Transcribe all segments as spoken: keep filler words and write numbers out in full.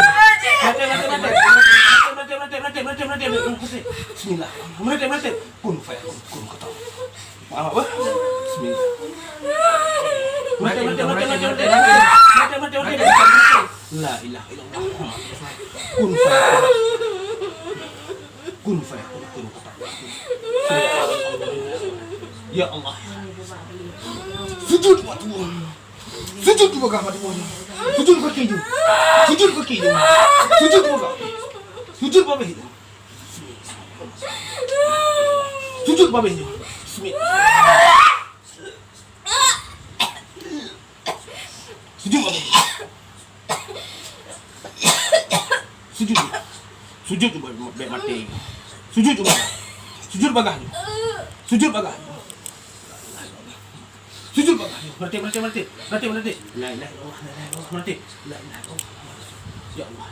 Mati, mati, mati. Mati, mati, mati, mati, mati, mati, mati. Bismillah. Mati, mati. Kun fayakun, kun kata. Maaf, apa? Bismillah. Mati, mati, mati, mati, mati. Mati, mati, mati, mati. La ilaha illallah. Kun fayakun. Kun fayakun, kun kata. Ya Allah. Sujud bak tubuh. Sujud dua kah bak tubuh. Sujud kaki jeuet. Sujud kaki jeuet. Sujud dua kah. Sujud babeh jeuet. Sujud babeh jeuet. Bismillah. Sujud, Abah. Sujud. Sujud cuba bèk maté. Sujud cuba. Sujud bagah. Sujud bagah. Sujud bagah. Maté, maté, maté. Maté, maté. La ilaha illallah, la ilaha illallah. Maté. La ilaha illallah. Ya Allah.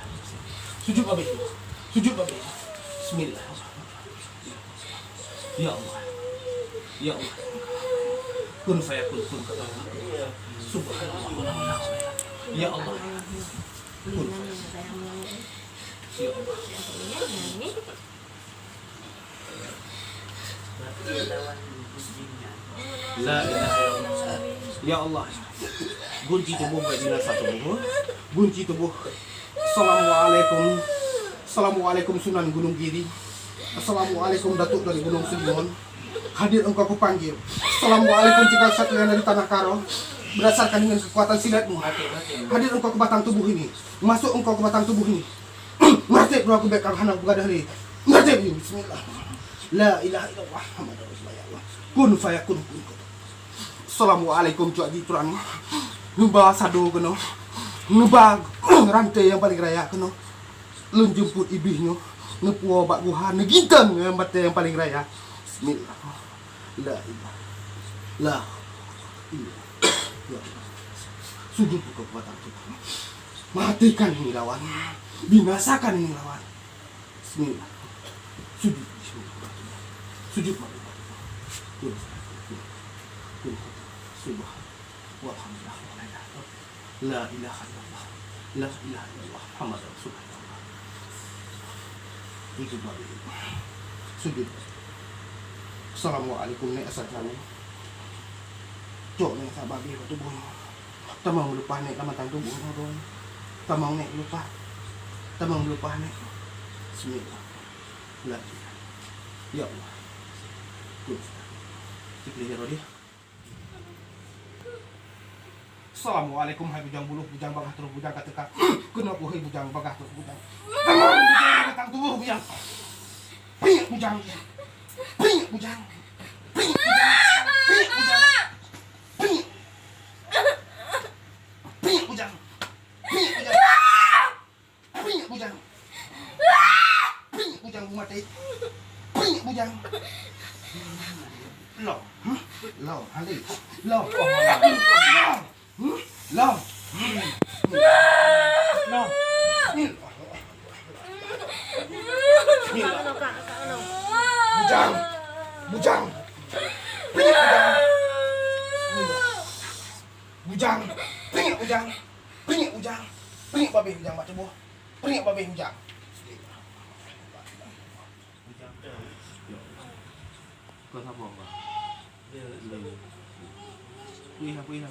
Sujud babeh. Sujud babeh. Bismillah. Ya Allah. Ya Allah. Kun fayakun, kun fayakun. Subhanallah. Ya Allah. Kun fayakun. Ya Allah. La ilaha illallah. Ya Allah. Gunci tuboh bagi rasa tuboh. Gunci tuboh. Assalamualaikum. Assalamualaikum Sunan Gunung Giri. Assalamualaikum Datuk dari Gunung Selimuan. Hadir engkau kupanggil. Assalamualaikum tiga kesatria dari Tanah Karo. Berdasarkan dengan kekuatan silatmu, hadir engkau ke batang tubuh ini. Masuk engkau ke batang tubuh ini. Mati pula aku bèk hana kugadah lé. Mati ni. Bismillah. La ilaha illallah Muhammadur Rasulullah. Ya Allah. Kun fayakun, kun fayakun. Assalamualaikum, Cok Haji Turan. Neuba sado keunoe. Neuba ranté nyang paleng raya keunoe. Lôn jeumput iblis nyoe. Neupuwoe bak guha, neuginton ngon batèe nyang paleng raya. Bismillah. La ilaha. La ilaha. Ya Allah. Sujud keu kekuatan Tuhan. Matikan ini lawan. Binasakan ini lawan. Bismillah. Sujud. Sujud. Subhan. Walhamdulillah. La ilaha illallah. La ilaha illallah. Muhammad Rasulullah. Sujud babeh. Sujud. Assalamualaikum, Nek, asai keunoe. Cok, Nek, saban babeh bak tuboh nyoe. Tamong leupah, Nek, lam batang tuboh nyoe, Nek. Tamong, Nek, leupah. Tamong leupah, Nek. Bismillah. La ilaha. Ya Allah. Tuh. Cik, lihat dia. Assalamualaikum, hai bujang buluh, bujang bagah troh, bujang ka teuka. Keunoe ku, hai bujang bagah troh, bujang. Tamong bujang ka teuka tuboh, bujang. Piek bujang. Piek bujang. Piek bujang. Piek bujang. Piek. Piek bujang. Piek bujang. Piek bujang. Piek bujang, beumaté. Piek bujang. Lo. Hmm? Lo, Hali. Lo. Lo. Hmm? Lo. Hmm? Lo. Bujang. Bujang. Piek bujang. Bujang. Piek bujang. Piek bujang. Piek babeh bujang bak tuboh. Peureuk babeh bujang. Kau sabar, Bang. Kuih lah, kuih lah.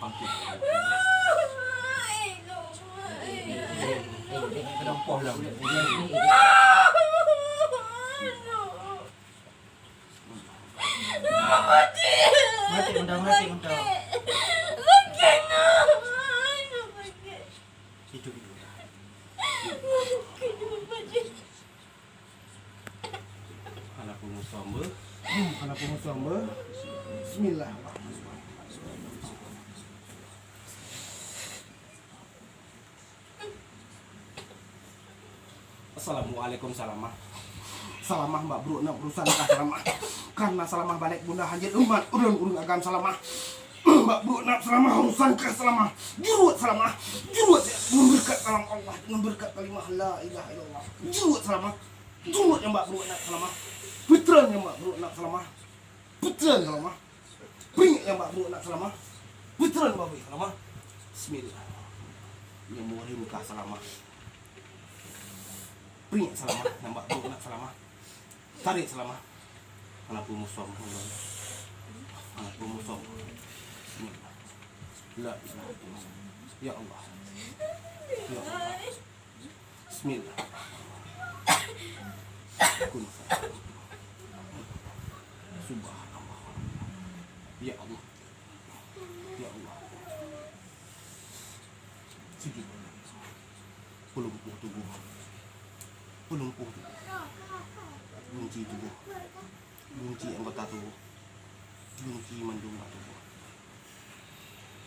Pangkit. Kena poh lah. Mati, mantap, mati, mantap. Sakit, sakit. Hidup, hidup. Hana peungusom beuh. Hana peungusom beuh. Bismillah. Assalamualaikum, Salamah. Salamah, bak brok na urusan kah, Salamah. Karena Salamah balek bunda hanjeuet umat ulôn ureueng agam, Salamah. Bak brok na, Salamah, urusan kah, Salamah. Jurut, Salamah. Jurut, ya, ngon beureukat kalam Allah, ngon beureukat kalimah la ilaha illallah. Jurut, Salamah. Jurut nyang bak brok na, Salamah. Peutreun nyang bak brok na, Salamah. Peutreun, Salamah. Peuingat nyang bak brok na, Salamah. Peutreun babeh, Salamah. Bismillah. Nyang murim kah, Salamah. Peuingat, Salamah, nyang bak brok na, Salamah. Tarek, Salamah. Hana peungusom. Hana peungusom. Bismillah. La ilaha illallah. Ya Allah. Ya Allah. Bismillah. Kun fayakun. Subhanallah. Ya Allah. Ya Allah. Sujud. Peulumpuh tuboh. Peulumpuh tuboh. Gunci tuboh. Gunci anggota tuboh. Gunci mandum anggota tuboh.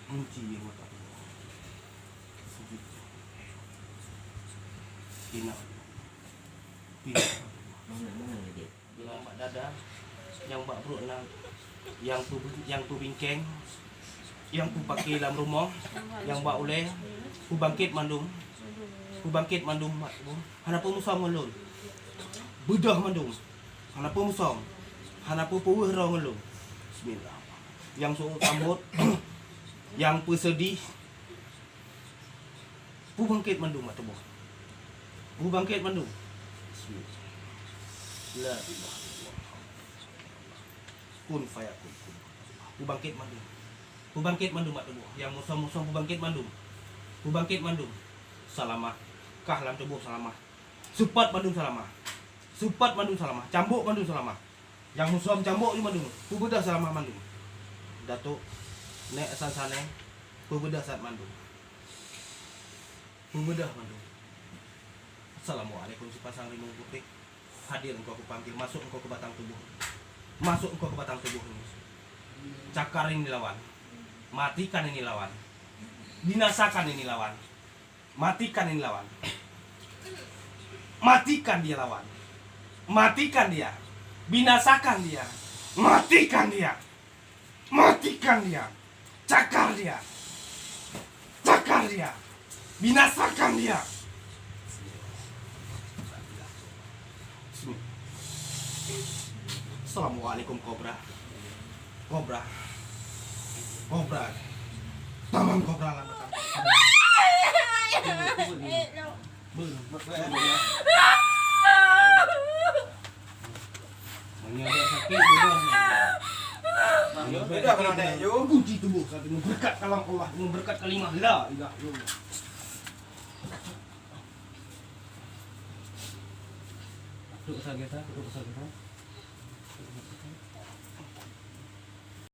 Kunci nyang mata tuboh. Sujud. Ingat. Pindah. Nyang bak dada, nyang bak bruek na, nyang peu-, nyang peubingkeng, nyang peupake lam rumoh, nyang bak ulèe, peubangkét mandum, peubangkét mandum mak. Hana peumusom ngon lôn. Beudôh mandum. Hana peumusom. Hana peupeuweuh droe ngon lôn. Bismillah. Nyang seuôt rambôt, nyang peuseudeh, peubangkét mandum mak tuboh. Peubangkét mandum. Bismillah. La ilaha illallah. Kun fayakun. Peubangkét mandum. Peubangkét mandum mak tuboh. Nyang musom-musom peubangkét mandum. Peubangkét mandum. Salamah. Kah lam tuboh salamah. Seupôt mandum salamah. Seupôt mandum salamah. Cambôk mandum salamah. Nyang musom cambôk jih mandum. Peubeudoh salamah mandum. Datuk, nèk san-sané, peubeudoh that mandum. Peubeudoh mandum. Assalamualaikum sipasang rimueng putéh. Hadir engkau kupanggil, masôk engkau keu batang tuboh. Masôk engkau keu batang tuboh nyoe. Cakar ini lawan. Matikan ini lawan. Binasakan ini lawan. Matikan ini lawan. Matikan dia lawan. Matikan dia. Binasakan dia. Matikan dia. Matikan dia. Cakar dia. Cakar dia. Binasakan dia. Assalamualaikum, Kobra. Kobra. Kobra. Tamam, Kobra, lam datang. Meunyoe sakét, beudôh. Beudôh keunoe, Nek, yuk. Kunci tuboh saat ini berkat kalam Allah, berkat kalimah la ilaha illallah. Duduk saja, duduk saja.